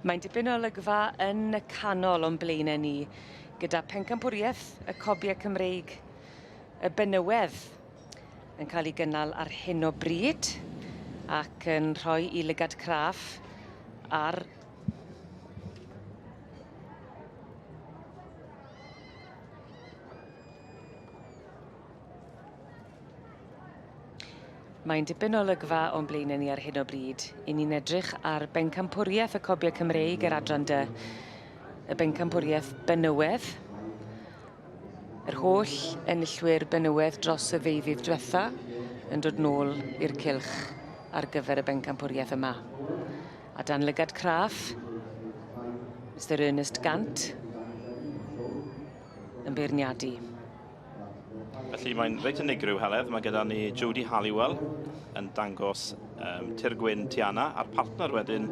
Mae'n dipyn o olygfa yn y canol o'n blaenau ni, gyda phencampwriaeth y Cobiau Cymreig, y benywedd, yn cael ei gynnal ar hyn o bryd ac yn rhoi i lygad craff ar Mae'n dipyn o olygfa o'n blaenau ni ar hyn o bryd. I ni'n edrych ar bencampwriaeth y Cobiau Cymreig yr adran dy, y bencampwriaeth benywedd. Yr holl enillwyr benywedd dros y ddeuddydd diwetha yn dod nôl i'r cylch ar gyfer y bencampwriaeth yma. A dan lygad craff, Mr Ernest Gant yn beirniadu. Felly mae'n reit unigryw, Heledd. Mae gyda ni Jodie Halliwell yn dangos um, Tirgwyn Tiana a'r partner wedyn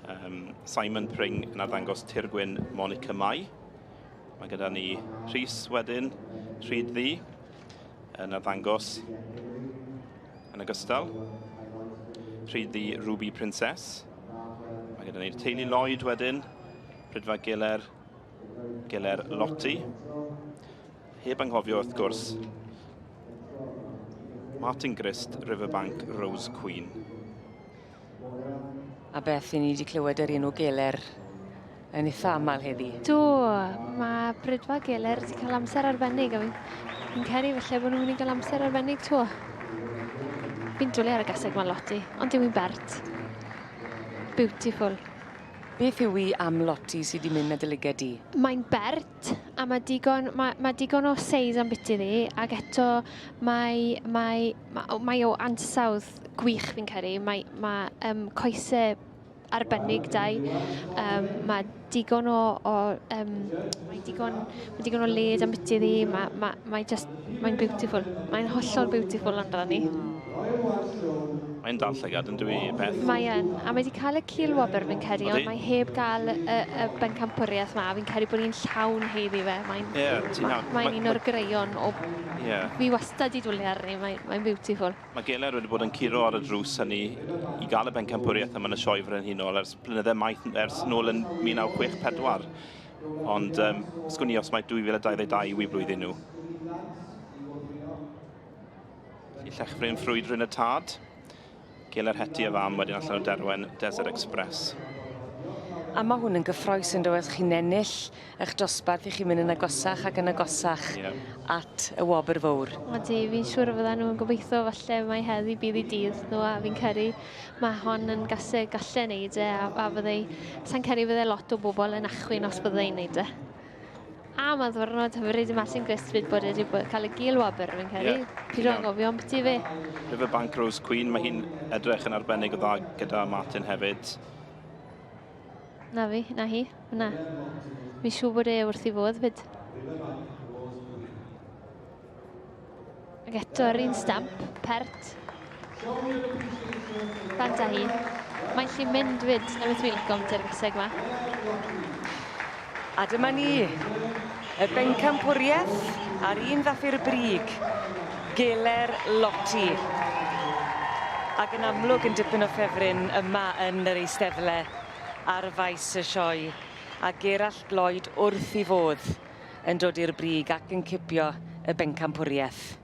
um, Simon Pring yn arddangos Tirgwyn Monica Mai. Mae gyda ni Rhys wedyn, Rhyd Ddu, yn arddangos yn ogystal. Rhyd Ddu Ruby Princess. Mae gyda ni'r teulu Lloyd wedyn, Prydfa Geler, Geler Lottie. Heb anghofio wrth gwrs Martin Grist, Riverbank Rose Queen. A beth i ni wedi clywed yr enw Geler yn eitha aml heddi. Do, mae Brydfa Geler wedi cael amser arbennig a fi'n fi credu falle bod nhw'n mynd i gael amser arbennig to. Fi'n dwlu ar y gaseg mae Lottie, ond dyw hi'n bert. Beautiful. Beth yw hi am Lottie sydd wedi mynd â dy lyged di? Mae'n bert a mae digon, mae, mae digon o seis am biti ddi ac eto mae, mae, mae, mae o ansawdd gwych fi'n credu. Mae, mae um, coesau arbennig dau. Um, mae digon o, o um, mae digon, mae digon o led am biti ddi. Mae, mae, mae just, mae'n beautiful. Mae'n hollol beautiful ond ni. Mae'n dal llygad yn dwi, Beth? Mae yn, a mae wedi cael y cil wobr fi'n credu, ond mae heb gael y, y bencampwriaeth ma. Fi'n credu bod hi'n llawn heiddi fe. Mae'n yeah, ma, mae un o'r greion o... Yeah. Fi wastad i dwlu arni, mae'n mae beautiful. Mae Geler wedi bod yn curo ar y drws hynny i gael y bencampwriaeth yma yn y sioe frenhinol ers blynydde maith, ers nôl yn 1964. Ond um, sgwn i os mae 2022 yw i blwyddyn nhw. I Llechfryn ffrwydryn y tad. Geler Heti y fam wedyn allan o Derwen Desert Express. A mae hwn yn gyffroes yn dywed chi'n ennill eich dosbarth i chi'n mynd yn agosach ac yn agosach yeah. at y wobr fawr. Odi, fi'n siŵr fydda nhw'n gobeithio falle mai heddi bydd i dydd nhw a fi'n credu mae hon yn gaseg gallen neud e a, a fyddai, sa'n credu fydde lot o bobl yn achwyn os byddai'n neud e. A mae'n ddwrnod hyfryd i Martin Grist fyd bod wedi bod, cael y gil wobr, fi'n credu. Yeah. Pido anghofio ambyti fe. Riverbank Rose Queen, mae hi'n edrych yn arbennig o dda gyda Martin hefyd. Na fi, na hi, na. Fi'n siŵr bod e wrth i fodd fyd. Ac eto yr un stamp, pert. Bant â hi. Mae'n lli mynd fyd, na beth fi'n lico am ti'r gaseg ma. A dyma ni, y bencampwriaeth a'r un ddath i'r brig, Geler Lottie. Ac yn amlwg yn dipyn o ffefryn yma yn yr eisteddle ar faes y sioe. A Gerallt Lloyd wrth i fodd yn dod i'r brig ac yn cipio y bencampwriaeth.